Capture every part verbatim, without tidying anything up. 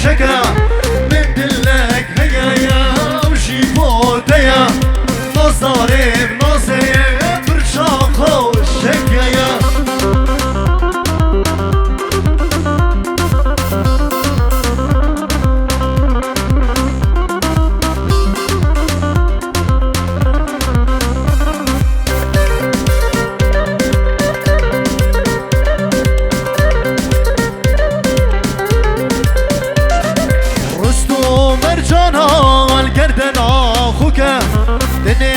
Şeke, min dilek heye ye, ew jî bo te ye. Nazarê nazeye, pirça xwe şeke ye. Rust û mercana li gerdena xwe ke, dinê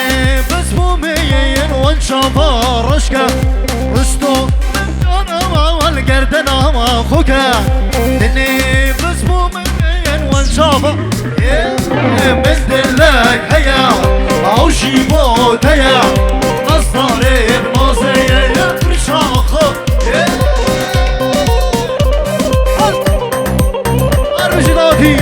biz bû meyên wan çava reş ke. Rust û mercana li gerdena xwe ke, dinê biz bû meyên wan çava. Ê, min dilek heye, ew jî bo te ye. Nazarê nazeye, pirça xwe. Ê. Her bijî dawetî.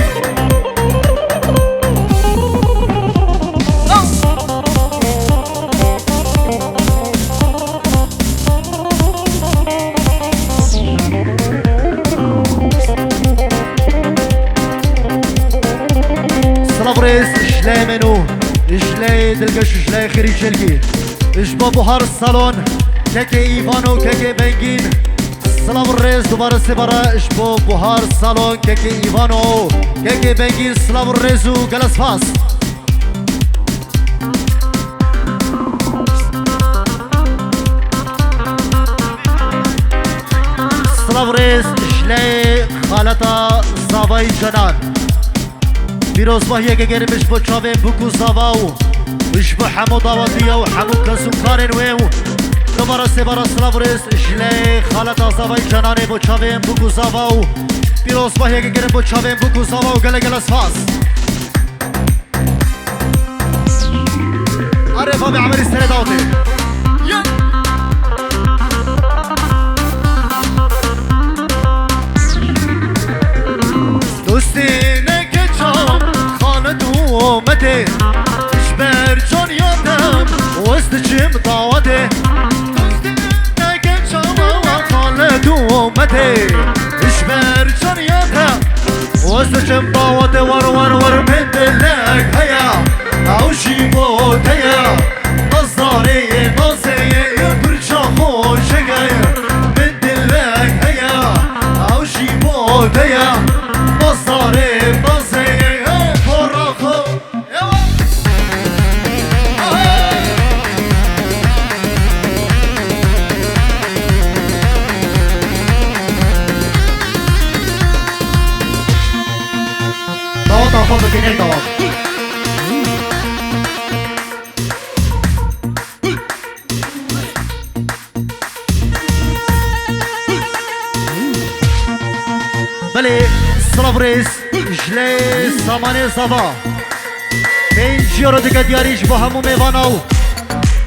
Silav rêz ji leyê min û ji leyê dilgeş û ji leyê xêrî çêlkî. Ji bo Buhar Salon, kekê Îvan û kekê Bengîn. Silav û rêz dubare sêbare ji bo Buhar Salon, kekê Îvano, kekê Bengîn, silav û rêz û gelespas. Silav û rêz ji lê xaleta Zavayî Canan. Pîrozbahiyeke germ ji bo çavên bûk û zava û ji bo hemû dawetiya û hemû kes û karên wê û dubare sêbare silav û rêz ji lê xaleta Zavayî Cananê bo çavên bûk û zava û pîrozbahiyeke germ bo çavên bûk û zava û gelek gelek spas. Arê babê Emerî serê dawetê. Dostê neke çawa Xalid û Medê, ji ber caniya te wez diçim dawetê. Dostê neke çawa Xalid û Medê, ji ber caniya te wez diçim dawetê. War war war min dilek heye, ew jî bo te ye. Nazarê nazeye, pirça xwe şeke ye. Min dilek heye, ew jî bo te ye. Nazarê nazeye, pora xwe. Ewa. Ahey. Daweta xwe bikin, ey dawet. Belê, silav rêz ji lê samanê zava. Pênc euro dike diyarî ji bo hemû mêvana û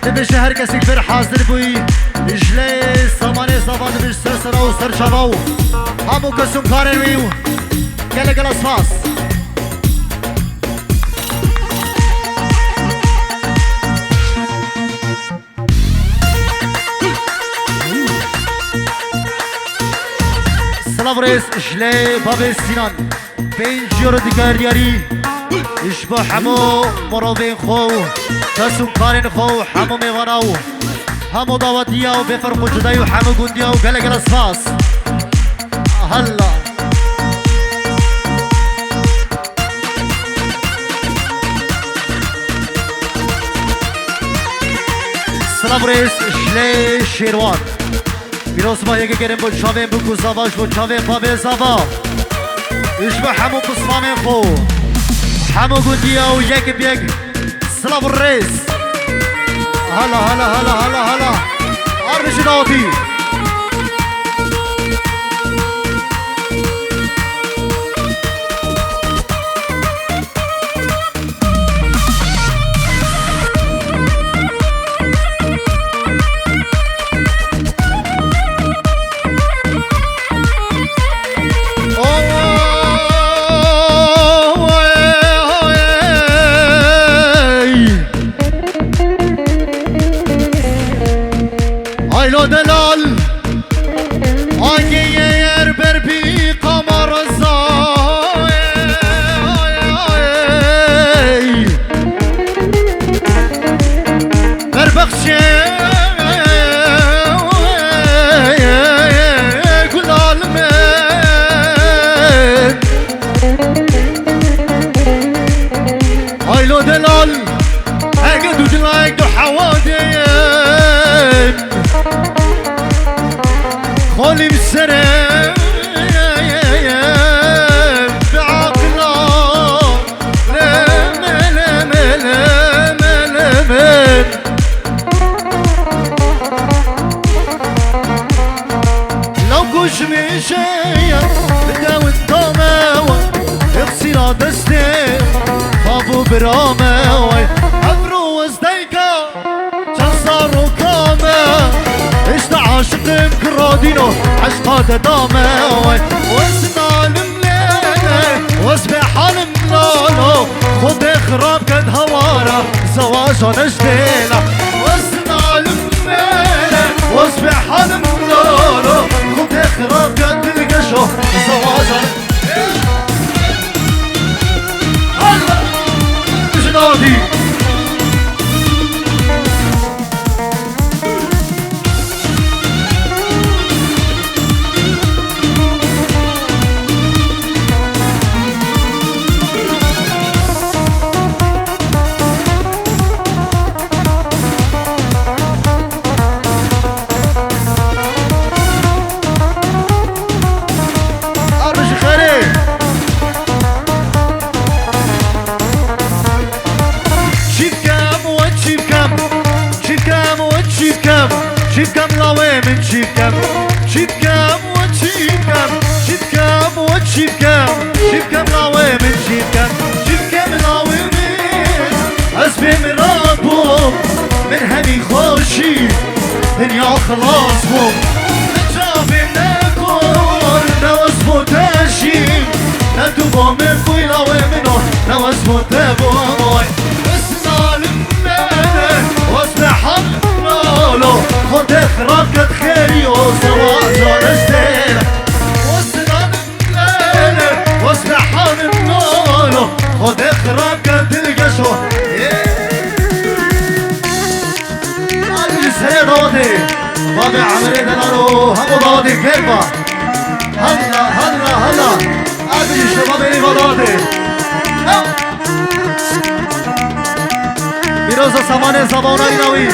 dibêje her kesek bir hazir bûyî. Ji lê samanê zava dibêje ser sera û ser çava û hemû kes û karên wî û gelek gelek spas. Silav rêz ji lê babê Sînan. Pênc euro dike diyarî ji bo hemû mirovên xwe û kes û karên xwe û hemû mêvana û hemû dawetiya û bê ferq û cudayî û hemû gundiya û gelek gelek spas. Hella. Silav rêz ji lê Şêrwan. Pîrozbahiyeke germ bo çavên bûk û zava, ji bo çavên babê zava. Ji bo hemû pismamên xwe. Hemû gundiya û yek bi yek. Silav û rêz. Hala, hala, hala, hala, hala. Arbijî dawetî. Aylo delal. Bira me way, evro ez deyka çend zaroka me. Îşte aşiqim kira dîno, eşqa de da me way. Wez nalim lê, wez bê halim lalo. Xwedê xirab ket hewara, zewaja nejdêla. Wez nalim lê, wez bê halim lalo. Xwedê xirab ket dilgeşo, zewaja ne- Hala! Bijin Adî! Arij xêrê. Çî bikem we çî bikem, çî bikem we çî bikem, çî bikem lawê min çî bikem, çî bikem we çî bikem, çî bikem we çî bikem, çî bikem lawê min çî bikem, çî bikem lawê min. Ez bê mirat bûm, min hemî xweşî dinya xilas bûm. Min çavê nekor, ne wez bo te jî, ne tu bo min bûy lawê min o, ne wez bo te bûm oy. Wez nalim me, wez be hal nalo, Xwedê xirab ket xêrî o zewaca nejdêr. Wez nalim Lele, wes be halim nalo, Xwedê xirab ke dilgeşo. Ê. Hadi serê dawetê. Babê Emerê delalo, hemû dawetê kêf ba. Halla, halla, halla. Hadi işte babê nîva dawetê. Ha. Pîroza samanê zava ona îna wî.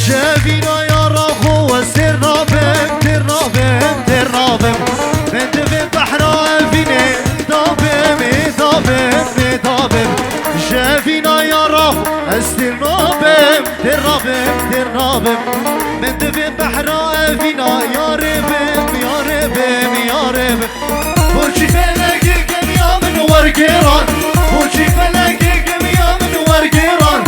Jevîna ya raxo ez têr nabim, têr nabim, têr nabim. Min divê behra evînê dabim, ê dabim, ê dabim. Jevîna ya raxo ez têr nabim, têr nabim, têr nabim. Min divê behra evîna yarê bim, yarê bim, yarê bim. Borçî felekê gemiya min wergêran, borçî felekê gemiya min wergêran.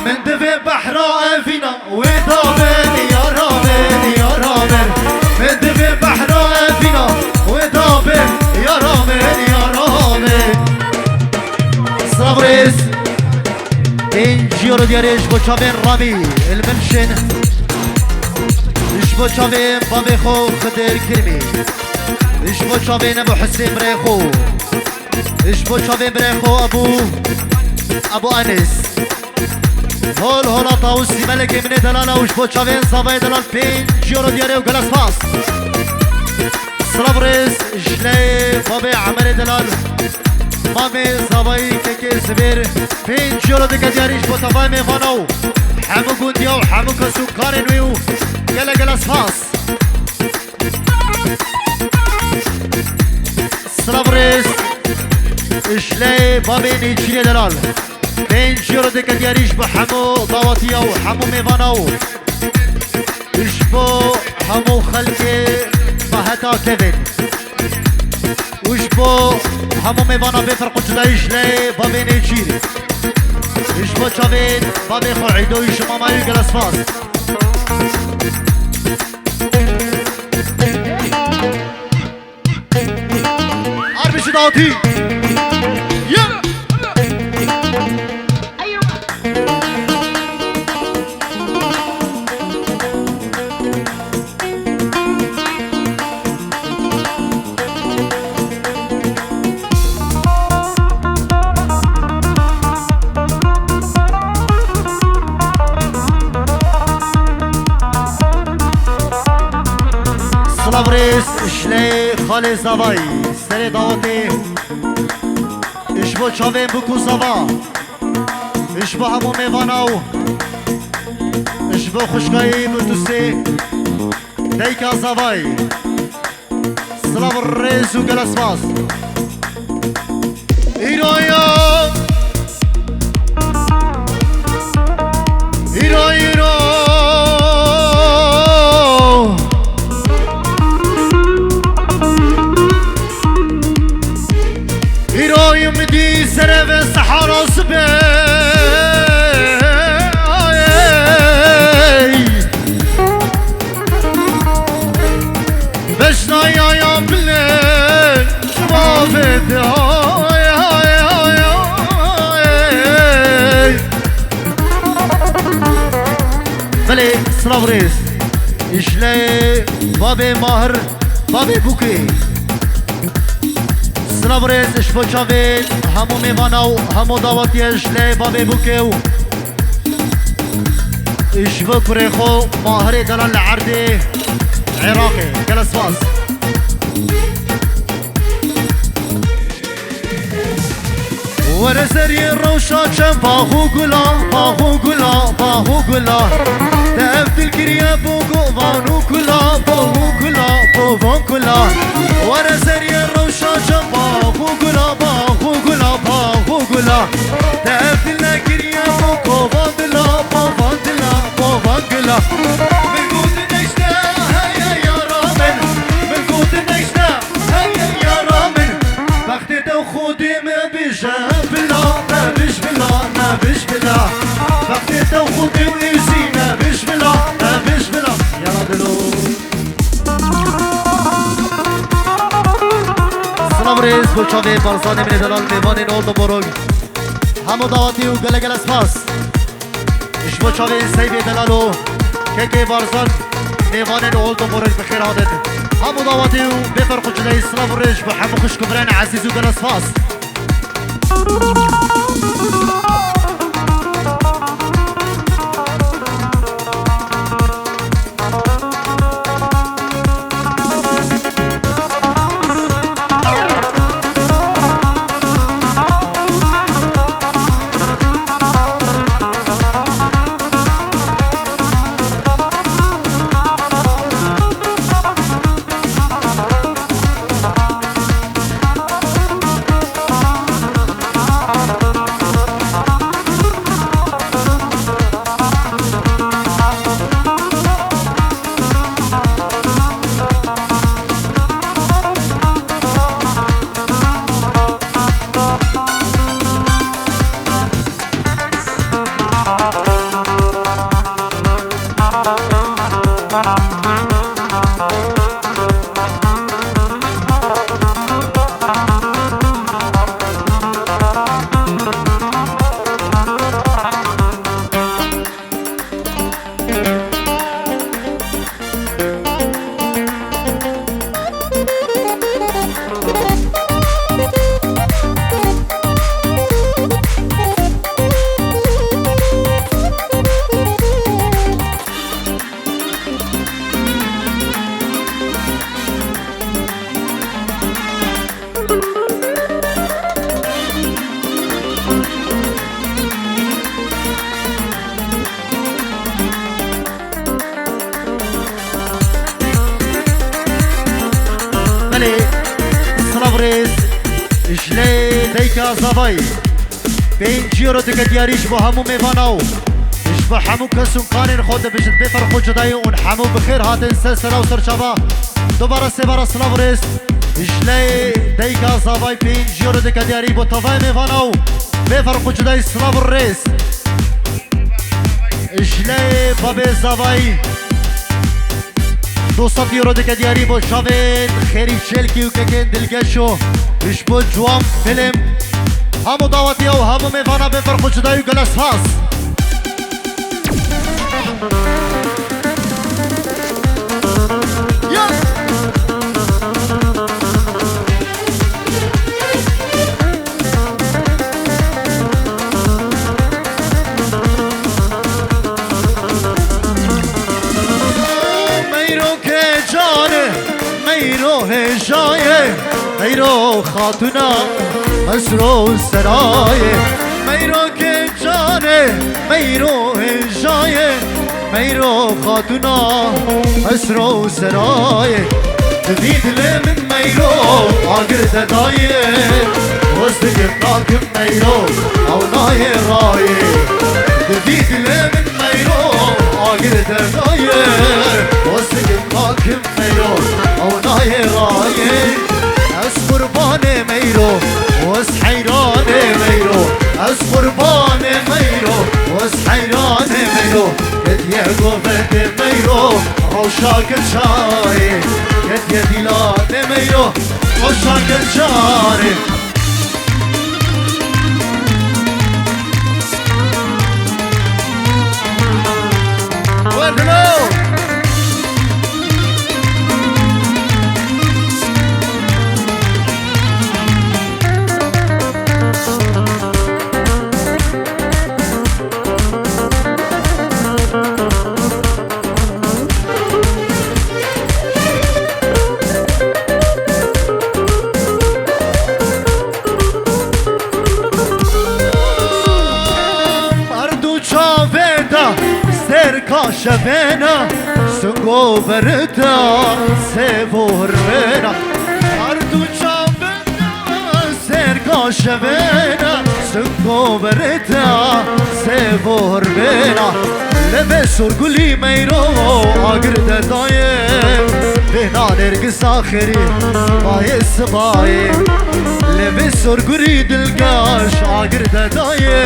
Min divê behra evîna wê dabin, yara min, yara min. Min divê behra evîna wê dabin, yara min, yara min. Sabrêz. Pênc euro diyarê ji bo çavên Ramî, li min şin. Ji bo çavên bavê xwe Xidir Kirmî. Ji bo çavên Ebu Husên birê xwe. Ji bo çavên birê xwe Ebu, Ebu Enis. Hol hola Tawus Sîmelekê min ê delal û ji bo çavên zavayê delal pênc euro diyarê û gelek spas. Silav rêz ji lê babê Emerê delal. Mamê zavayî kekê Zibêr pênc euro dike diyarî ji bo tevayê mêvana û hemû gundiya û hemû kes û karên wî û gele gele spas. Silav rêz ji lê babê Nêçîrê delal. Pênc euro dike diyarî ji bo hemû dawetiya û hemû mêvana û ji bo hemû xelkê Baheta kevin. Û ji bo hemû mêvana bê ferq û cudayî ji lê babê Nêçîr. Ji bo çavên babê xwe Îdoyî ji mama wî gele spas. Arbî ji dawetî. Silav rêz ji lê xalê zavayî serê dawetê. Ji Çavên bûk û zava. Ji bo hemû mêvana û ji bo xwişkayê Butûsê, dayika zavayî. Silav, rêz û gelek spas. Îro yo. Îro, îro. Îro min dî serê vê sehara sibê. Beşnaya ya bilê şivavê de. Belê, silav rêz. Ji lê babê Mahir, babê Bûkê. Silav rêz ji bo çavên hemû mêvana û hemû dawetiye ji lê babê Bûkê û ji bo kurê xwe Mahirê delal li erdê Iraqê. Gelek spas. Were seriyê rewşa çem bax û gula, bax û gula, bax û gula. Te ev dil kiriye bo govan û kula, bo û kula, bo van kula. Were seriyê rewşa çem bax û gula, bax û gula, bax û gula. Te ev dil nekiriye bo kovan dila, bo van dila, bo van gila. Min gotin eşte heye yara min, min gotin eşte. Hey yara min, bextê te û Xwedê me bije bila, me bij bila, me bij bila. Bextê te û Xwedê û Êzî me bij bila, me bij bila. Yara dilo. Silav rêz bo çavê Barzanê min ê delal mêvanên Oldenburg. Hemû dawetî û gelek gelek spas. Ji bo çavên Seybê delal û kekê Barzan, mêvanên Oldenburg bi xêr hatin. Hemû dawetî û bê ferq û cudayî silav û rêz ji bo hemû xwişk û birayên ezîz û gelek spas. Belê, silav rêz, ji lê dayika zavayî. Pênc euro dike diyarî ji bo hemû mêvana û ji bo hemû kes û kanên xwe dibijin bê ferq û cudayî û hemû bi xêr hatin ser sera û ser çava. Dubare sêbara silav û rêz. Ji lê dayika zavayî pênc euro dike diyarî bo tevayê mêvana û bê ferq û cudayî silav û rêz. Ji lê babê zavayî. Du sed euro dike diyarî bo çavên Xêrî Çelkî û kekên dilgeş û ji bo Ciwan Film. Hemû dawetiya û hemû mêvana bê ferq û cudayî û gelek spas. Meyro kecan e, meyro hêja ye, meyro xatuna. Qesro û serayê, meyro kê canê, meyro hêjayê, meyro xatûna, qesro û serayê. Divî dilê min meyro agir de dayê, wez dikim nakim meyro, ew nayê rayê. Divî dilê min meyro agir de dayê, wez dikim nakim meyro, ew nayê rayê. Ez qurbanê meyro, ez heyranê meyro. Ez qurbanê meyro, ez heyranê meyro. Hediye govendê meyro, rewşa geçarê. Hediye dîlanê meyro, rewşa geçarê. Erd û çavê de serka şevêna, singo verita sêv û hirvêna. Erd û çavê de serka şevêna, singo verita sêv û hirvêna. Levê sorgulî meyro agir de dayê, bêhna nêrgisa xêrî bayê sibayê. Levê sorgulî dilgaş agir de dayê,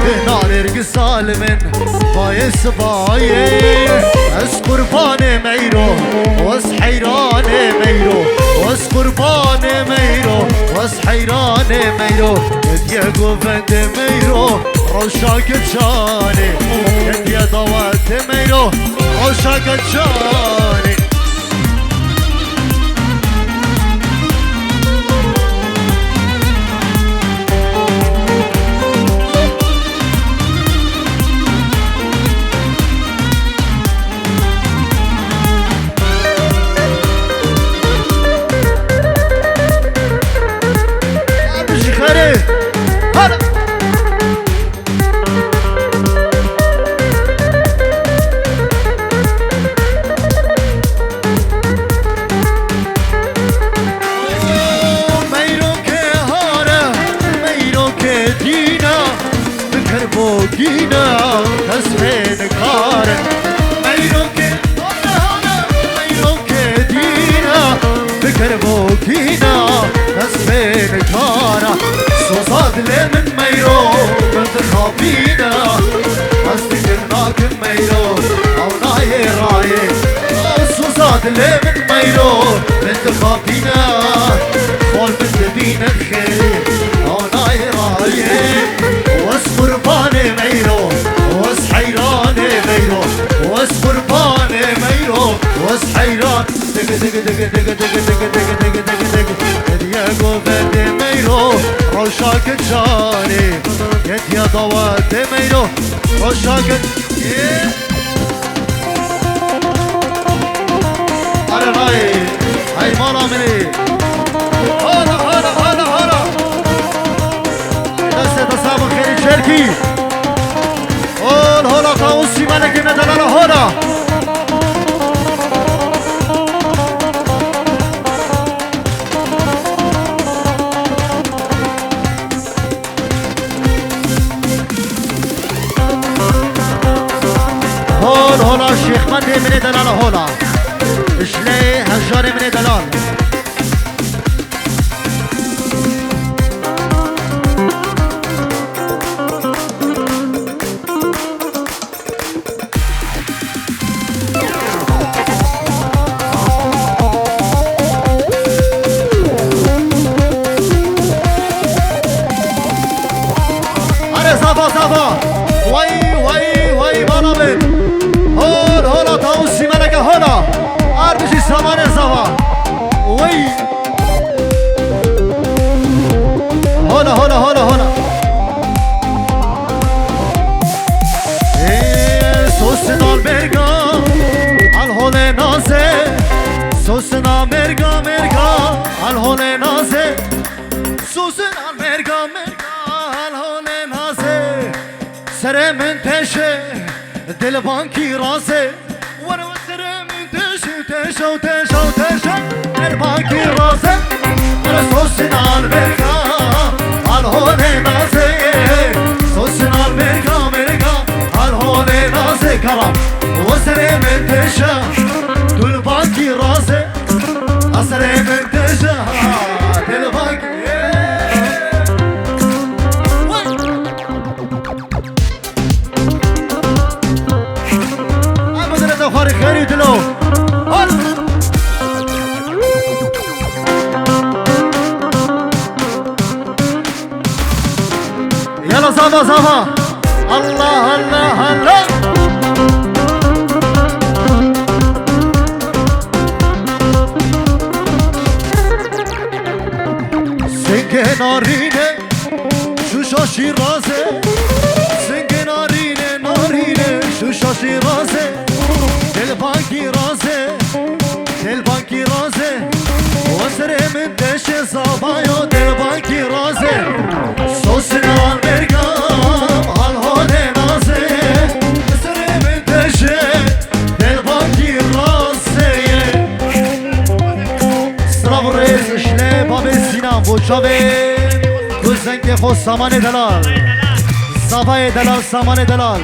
bêhna nêrgisa li min bayê sibayê. Ez qurbanê meyro, ez heyranê meyro, ez qurbanê meyro, ez heyranê meyro. Hediye govendê meyro, rewşa geçarê. Hediye dawetê meyro, rewşa geçarê. Hadi şikari. Hadi. Meyroke hare, meyroke dîna, bi kerbogîna dest pê nikare. Meyroke hare, meyroke dîna, bi kerbogîna dest pê nikara. Soza dilê min meyro, min dixapîna. Ez dikim nakim meyro, ew nayê rayê. Soza dilê min meyro, min dixapîna. Xol min dibîne xêrê, ew nayê rayê. Wez qurbanê meyro, wez heyranê meyro. Wez qurbanê meyro, wez heyran. Dig, dig, dig. Hediye govendê meyro, roşa geçarê. Hediye dawetê meyro, roşa geç-, Are nayê, hey mala min ê. Hara, hara, hara, hara. Destê te sabin xêrî çerkî. Hol, hola, tawus çîmanekê me delala hola. Hol, hola, şêxmendê min ê delala hola. Işleyê hejarê min ê delal. Are zava, zava. Way, way, way, bana bin. Hol, hola, tawus çîmaneke hola. Ardişî samanê zava. Way. Hola, hola, hola, hola. Ê, sosina merga, al hole naze. Sosina merga, merga, al hole naze. Sos Sinan merga merga al holê nazê. Serê min teşe, dilbankî razê. Were we serê min teşe, teşe, teşe, teşe. Dilbankî razê. Were so sinan merga al holê nazê. So sinan merga merga al holê nazê. Kara we serê min teşe, dilbankî razê. Asrê min tije, dilbak. Em bidine te xwarî xêrî dilo. Hol. Yala zava zava. Allah, Allah, Allah. Singê narîne, Şuşa Şîraze. Singê narîne, narîne, Şuşa Şîraze. Dilbakî raze. Dilbakî raze, wesrê min deşe zavaya dilbakî raze. Sosina mergam al hode naze, wesrê min deşe dilbakî raze. Silav rêz işle babê Sinan bo çavê ku zengê xo samanê delal. Zavayê delal, samanê delal.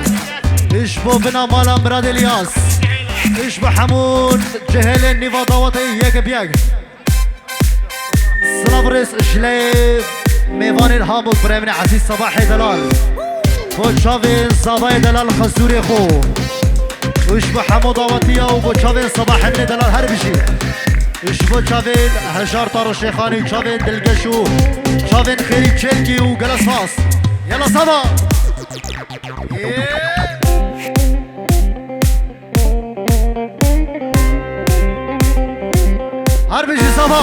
Ji bo vina mala Mirad Elyas. Ji bo hemû cihêlên nîva dawetê yek bi yek. Silav rêz ji lê mêvanên hamû birê min ezîz Sabahê Delal. Bo çavên Zavayê Delal xezûrê xwe. Ji bo hemû dawetiya û bo çavên Sabahê Delal her bijî. Ji bo çavên Hejar Taro Şêxanî, çavên dilgeş û çavên Xêrî Çelkî û gelek spas. Yala Zava! Her bijî Zava.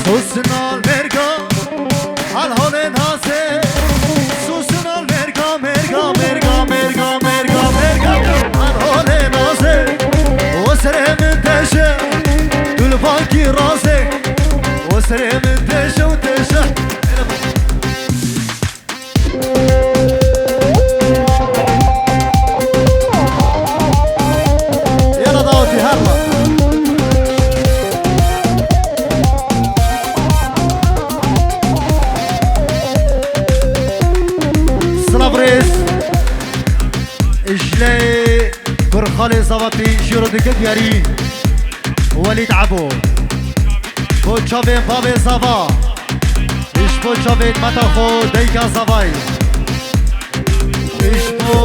Sosnal merga. Al hole naze, susun al merga, merga, merga, merga, merga, merga. Al hole naze, o sere min teşe, dulvanki raze, o sere min teşe, o teşe. Yala dawetî her lan. Silav rêz. Ji lê Gurxalê Zavatî jî ro dike diyarî Welîd Ebo. Bo çavên bavê Zava. Ji bo çavên meta xwe dayika Zavayê. Ji bo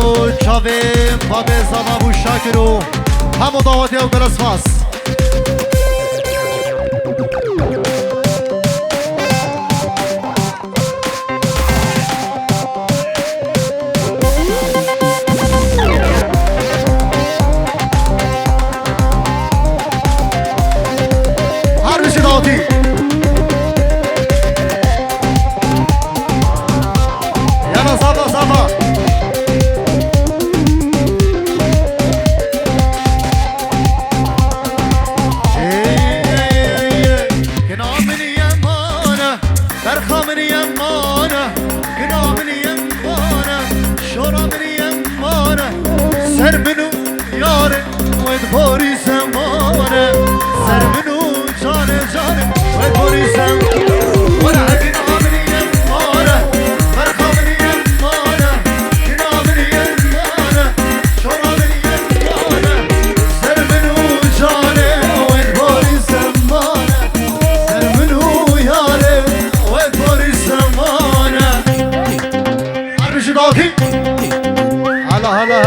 çavên babê Zava bû Şakir û hemû dawetê ew gelek spas. Her bijî dawetî. Yana Zava, Zava. Ey, ey, ey, ey. Gina min yemane, berxa min yemane, gina min yemane, şora min yemane. Ser min û yarê wê di borî zemane. Ser min û canê, canê wê di borî zemane. Were hegin amiriye mare, berxa min yemane, gina min yemane, şora min yemane. Ser min û canê wê di borî zemane. Ser min û yarê wê di borî zemane. Her bijî dawetî. Hala, hala,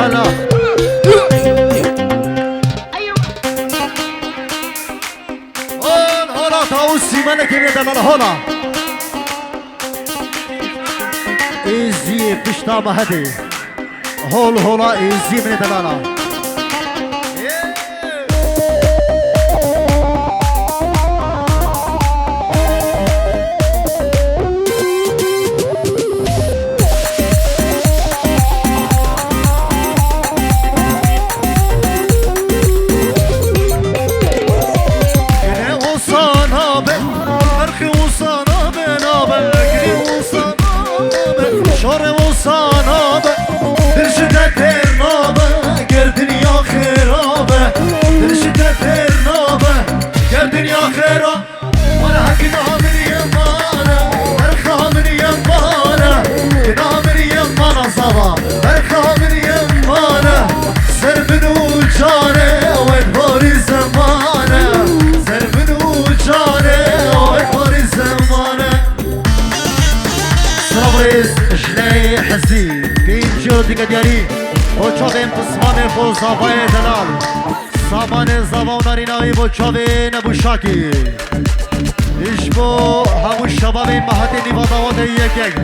hala. Hol, hola, Tawus Sîmenekê bê delal, hola. Êziyê pişta me hedê. Hol, hola, êziyê min ê delala. Pismanê xwe zavayê delal. Samanê zava û narîna wî bo çavên Ebû Şakî. Ji bo hemû şebabên me hatê nîva dawetê yek yek.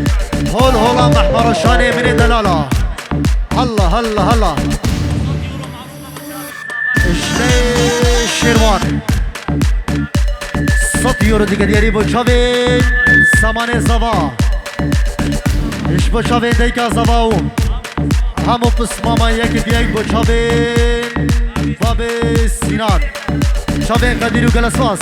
Hol hola mehmara şanê minê delala. Halla, halla, halla. Ji lê Şêrwan. Sed euro dike diyarî bo çavên samanê zava. Ji bo çavên dayika zava û hemû pismama yek bi yek bo çavên babê Sînan. Çavên Qedîr û gelespas.